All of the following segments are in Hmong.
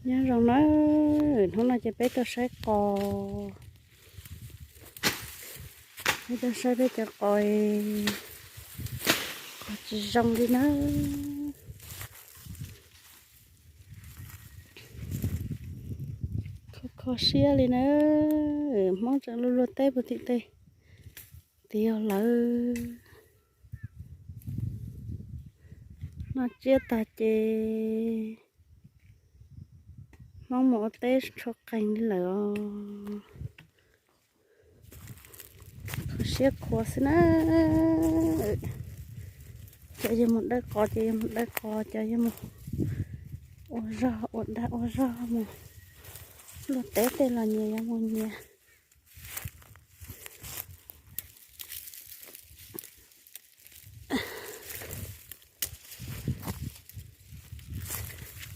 Nyob zoo na, hnub no ces peb tuaj saib qos, peb tuaj saib peb cov qos, qos tsis zoo li na. Kho kho siab li na, Hmoob tseem luag luag teb puag tim tej, tim yog lawv noj tsiab tag ces Hmoob mus ua teb tshuab qees li lawm os. Kho siab khuav xwb na. Cov yog mus dawb qos ces yog mus dawb qos, cov yog mus ua zog ua dag ua zog mus luag teb tej los nyias yuav mus nyias.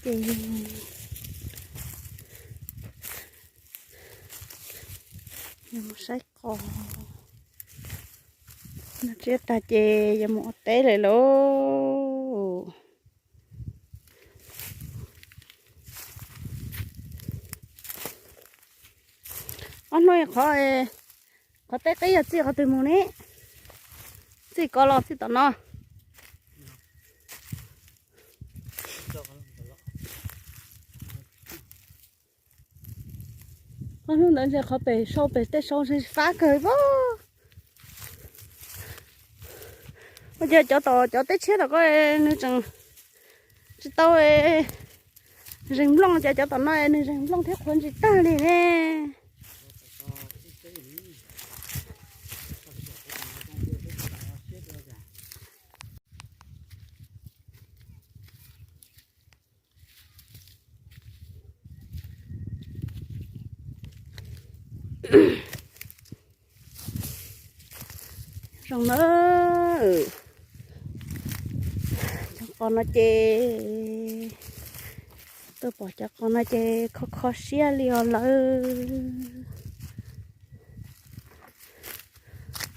Ces yog mus saib qos, noj tsiab tag ces yog mus ua teb lawm lauj. Ob hnub qhov, qhov teb qib yog txij qhov twg mus ne? Txij ko los txij tom no? Ob hnub ntawd ntshe qhov pem sau pem tej sau ntshe fab kawg pob. Ua cas cov tom, cov teb tshiab tom ko nws tseem tsis tau zeeg nplooj, cas cov tom no nws zeeg nplooj thiab qhuav ntsis tag li ne. Zoo na, cov qos no ces, tuaj pom cov qos no ces kho kho siab li os lawm.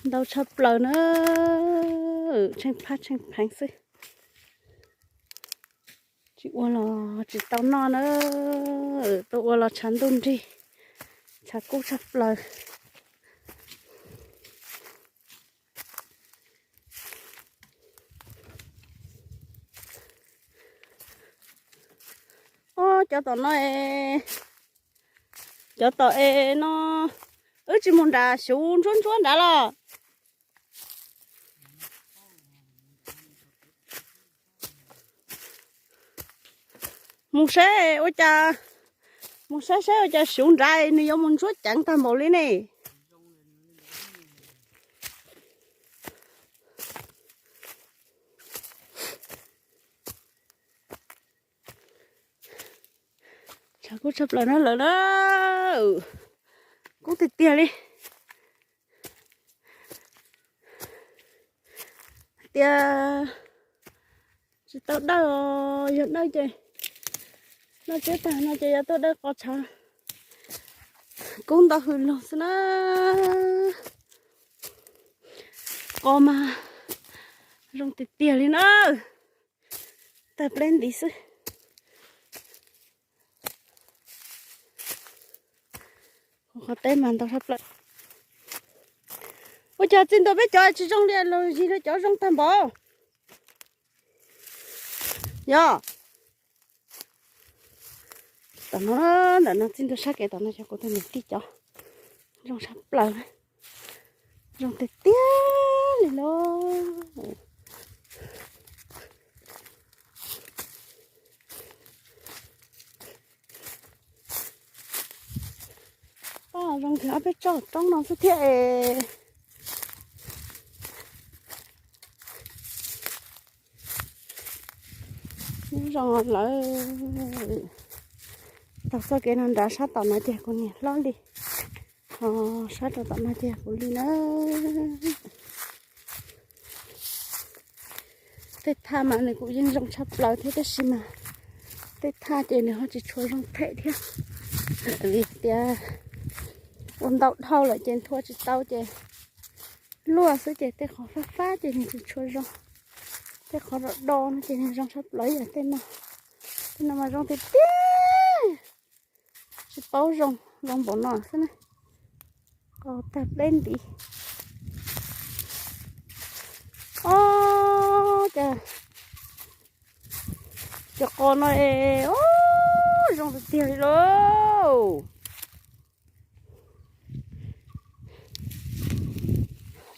Ntau tshaj plaws na, tsheej phab tsheej pheev xwb. Tsis ua los tsis tau noj na, tuaj ua los tshav ntuj nrig, tshav kub tshaj plaws. Ob, cov tom no es, cov tom es no, wb tsis mus nram xyuv ntsuab ntsuab nrad los? Mus saib ua cas, mus saib saib ua cas xyuv nrad nws yuav mus ntsuab ceev tag npaum li ne. Tshav kub tshaj plaws na lawm na. Kub tiag tiag li. Hais tias tsis tau dawj os, yog dawj ces noj tsiab tag no ces yuav tuaj dawj qos tshav. Kub ntau hws lug xwb na. Qos mas zoo tiag tiag li na. Tawg pleb ntiv xwb. Qhov teb mas ntau tshaj plaws. Ua cas txij ntua peb cov tsis zoo li los yig li cov zoo tag npaum? Yog tom no, ntawm no txij ntua sab kev tom no yog kuv tus niam tij cov zoo tshaj plaws, zoo tiag tiag li lauj. Pab zoo nkaus ob peb tsob roob no xwb thiab es. Nyob zoo lawm. Taug txoj kev no nrad sab tom no ces kuv niam hlob li, ho sab rau tom no ces kuv li na. Tej thaj mas nws kuj yeej zoo tshaj plaws thiab tab sis mas tej thaj ces nws ho tsis tshua zoo phem thiab, vim tias ua ntau dhau lawm ces nthua tsis tau ces luaj xwb ces tej qhov fab fab ces nws tsis tshua zoo. Tej qhov do do no ces nws zoo tshaj plaws yam tej no. Tej no mas zoo tiag tiag. Tsis paub zoo, zoo npaum no xwb na. Qos tag pleb ntiv. Ob, cas cov qos no es, ob, zoo tiag tiag li lauj.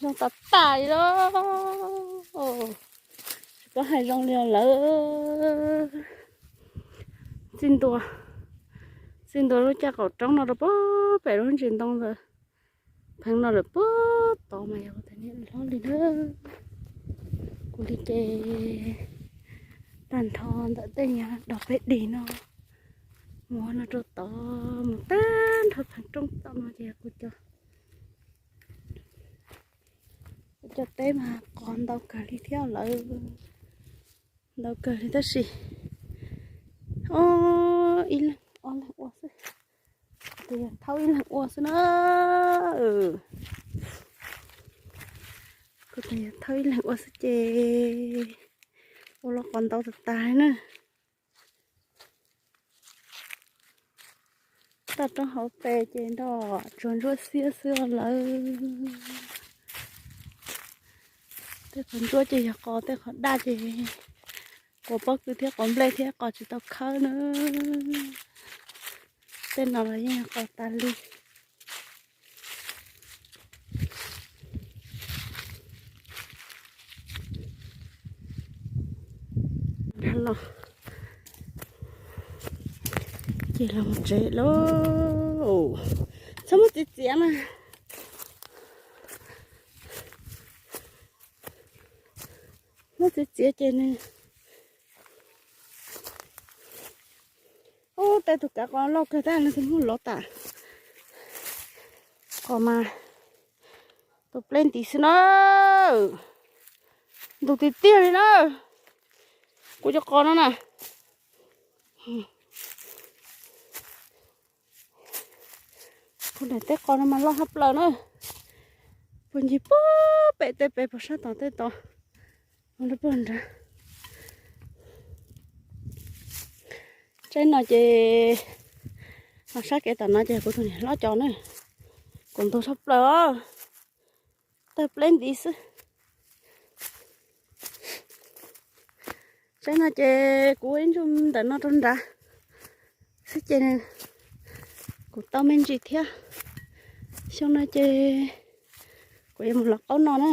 Zoo tas tas li lauj. Tsis paub hais zoo li lawm. Txij ntua, txij ntua lub caj qaum roob no rau puag pem lub ntsis ntoo ntawd, pheev no lawm puag tod mas yog kuv tus niam hlob li na. Kuv li ces tag nrho ntawm tej nyuag dog peb dig no, mus no rau tod mus tag nrho pheev roob tom no ces kuv cov, kuv cov teb mas qos ntau kawg li thiab lawm. Ntau kawg li tab sis, ob, ib leeg ob leeg ua xwb. Kuv tus yawg Thaub ib leeg ua xwb na. Kuv tus yawg Thaub ib leeg ua xwb ces ua los qos ntau tas tas li na. Toj roob hauv pes ces nroj tsuag ntsuab xiab xwb lawm. Tej qhov ntsuab ces yog qos, tej qhov daj ces quav pob kws thiab quav nplej thiab qos tsis tau khawb na. Tej no los yeej yog qos tas li. Los, ces los mus tsev lauj. Txhob muab txiav txiav na. Muab txiav txiav ces nws, ub, tej tus kav qos loj kawg tab nws twb muab lov tas. Qos mas tus pleb ntiv xwb na. Ntug tiag tiag li na. Kuv cov qos no na. Kuv daim teb qos no mas loj tshaj plaws na. Puag ncig puag pem tej pem puag sab tom tej tod, mus rau puag nrad. Tsaib no ces, no sab kev tom no ces kuv tus niam hlob cov na. Kuv ntug tshaj plaws os. Tawg pleb ntiv xwb. Tsaib no ces kuv ua ib ntsuj ntawm no rau nrad xwb ces kuv tau me ntsis thiab. Xyoo no ces kuv yuav mus lov qaub no na.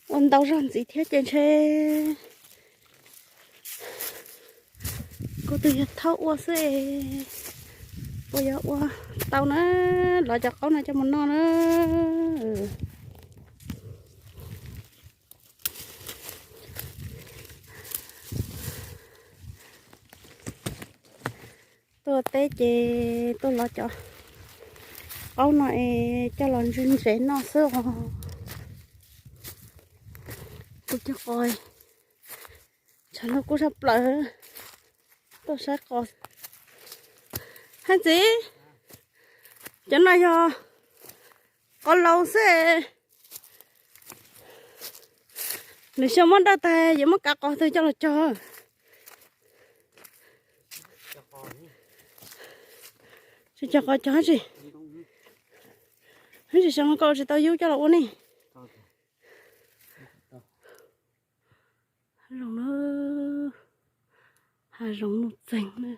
Ua ntau zog ntxiv thiab ces ntshe kuv tus yawg Thaub ua xwb es puas yuav ua tau na, lov cov qaub no coj mus noj na. Tuaj teb ces tuaj lov cov qaub no es coj los ntse ntsev noj xwb os. Kuv cov qos tshav ntuj kub tshaj plaws, tuaj saib qos. Hais ntxiv, cov no yog qos laus xwb. Lwm xyoo muab dawj tag yuav muab kav qos twg coj los cog. Tsis cog qos cog tsis, tsis xyoo no koj tsis tau yub coj los ua ne. Hav zoov na, hav zoov nuj txeeg na.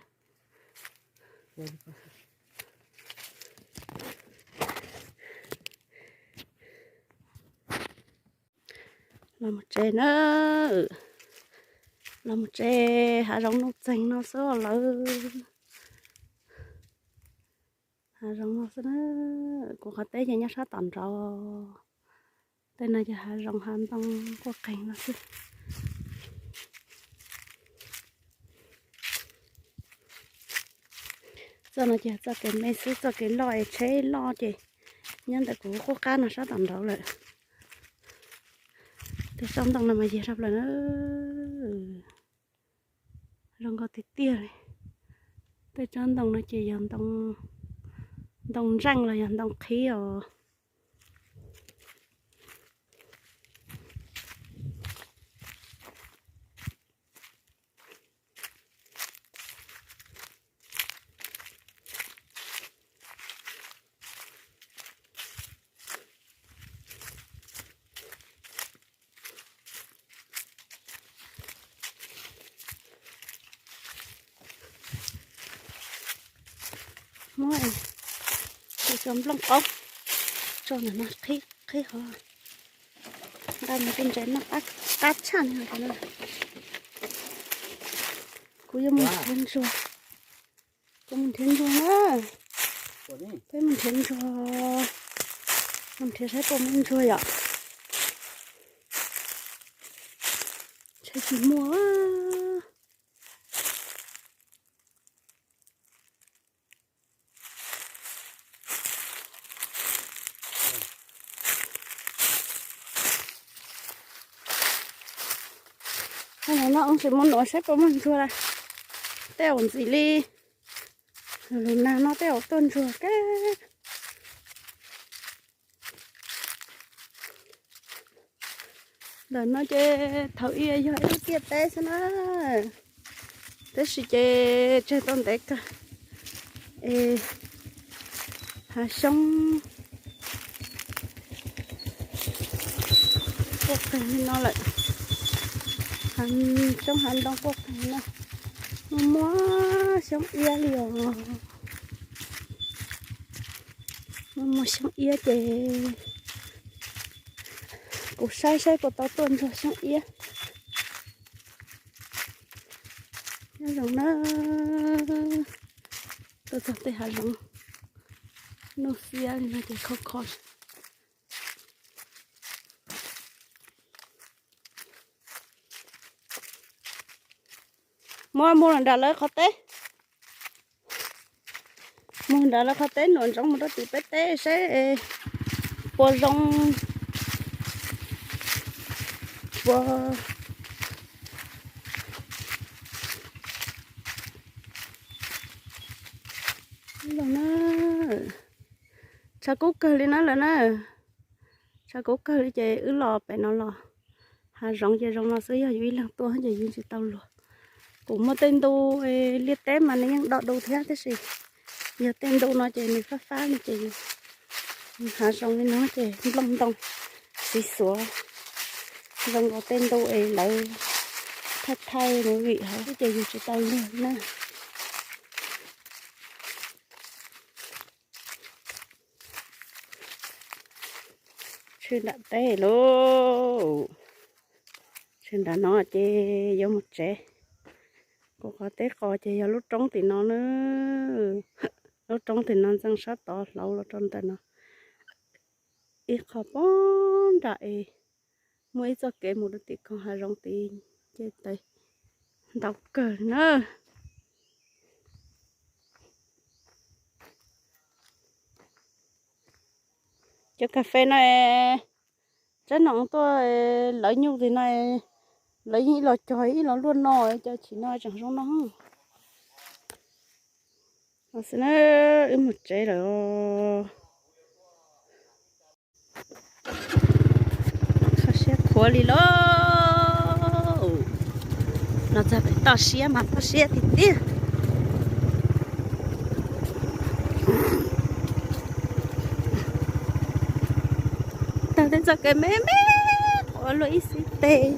Los mus tsev na, los mus tsev, hav zoov nuj txeeg no xwb lawm. Hav zoov no xwb na, kuv qhov teb ces nyob sab tom nraud. Tej no ces hav zoov hav ntoo quaj qeeg no xwb. Txoj no ces txoj kev me xwb, txoj kev loj es tsheb loj ces nyob ntawm kuv qub qab no sab tom nraud lawm. Tej tsob ntoo no mas yig tshaj plaws na. Zoo nkauj tiag tiag li. Tej tsob ntoo no ces yog ntoo ntseej los yog ntoo qhib os. Muab cov nplooj qaub tso ntawm no qhib qhib hov, nqa mus tej ntses noj qab tshaj li no. Kuv yuav mus nrhiav ntsuag, kuv mus nrhiav ntsuag na. Peb mus nrhiav ntsuag, mus nrhiav saib puas muaj ntsuag yom. Ntshe tsis muaj. Hnub no wb sim mus nuav saib puas muaj ntsuag. Tej zaum ntxiv li lub nag no tej zaum tuaj ntsuag kawg. Ntawm no ces thaum ub yog ib lub tiaj teb xwb na, tab sis ces tseg tau ntev kawg es hav xyoob quaj qeeg li no lawm, hav xyoob hav ntoo quaj qeeg no, muaj muaj xyoob iab li os. Muaj muaj xyoob iab ces kuv saib saib puas tau tuaj ntsuag xyoob iab. Nyob zoo na, tuaj txog tej hav zoov nuj xiab li no ces kho kho. Muab mus nram lawv qhov teb, mus nram lawv qhov teb nuam ntsoov mus rau tim peb teb saib puas zoo, puas zoo na. Tshav kub kawg li na lawm na, tshav kub kawg li ces wb los pem no los hav zoov ces zoo no xwb, yog yus ib leeg tuaj ces yus tsis tau luag. Kuv muaj tej ntu liaj teb mas nws yeej do du thiab, tab sis yog tej ntu no ces nws fab fab li ces hav zoov li no ces nplooj ntoo xiv xuav zoo nkaus tej ntu es lawv thaij thaij movie hov xwb ces yus tsis tau luag na. Tshwm nram teb lauj, tshwm nram no ces yuav mus tsev. Kuv qhov teb qos ces yog lub roob tim no na, lub roob tim no ntxeev sab tod hlauv los rau ntawm no ib qho poob nram es muaj ib txoj kev mus rau tim koog hav zoov tid, ces ntau kawg na. Cov kas fes no, tsaib no tuaj lawv nyuj tim no, lawv yeej ib los cog ib los luaj no, cov chim no tseem zoo no. Xwb na, wb mus tsev lawm. Kho siab khuav li lauj. Los txog pem toj siab mas toj siab tiag tiag. Tag tej txoj kev me me, ua luaj ib xib teg.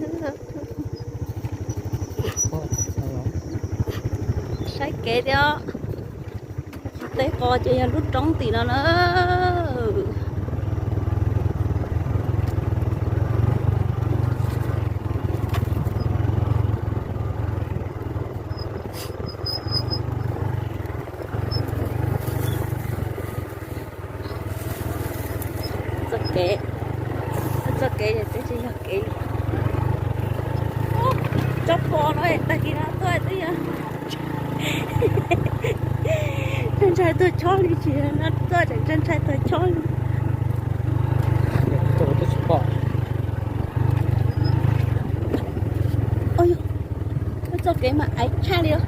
Saib kev thiab. Qhov teb qos ces yog lub roob tim no na. Txoj kev, txoj kev twb tsis yog kev li. Tsob pos no tag kis no tuaj twb yog ntshai tuag chob li, tsis no tuaj tseem ntshai tuag chob li. Txoj kev mas aiv tshaj li os.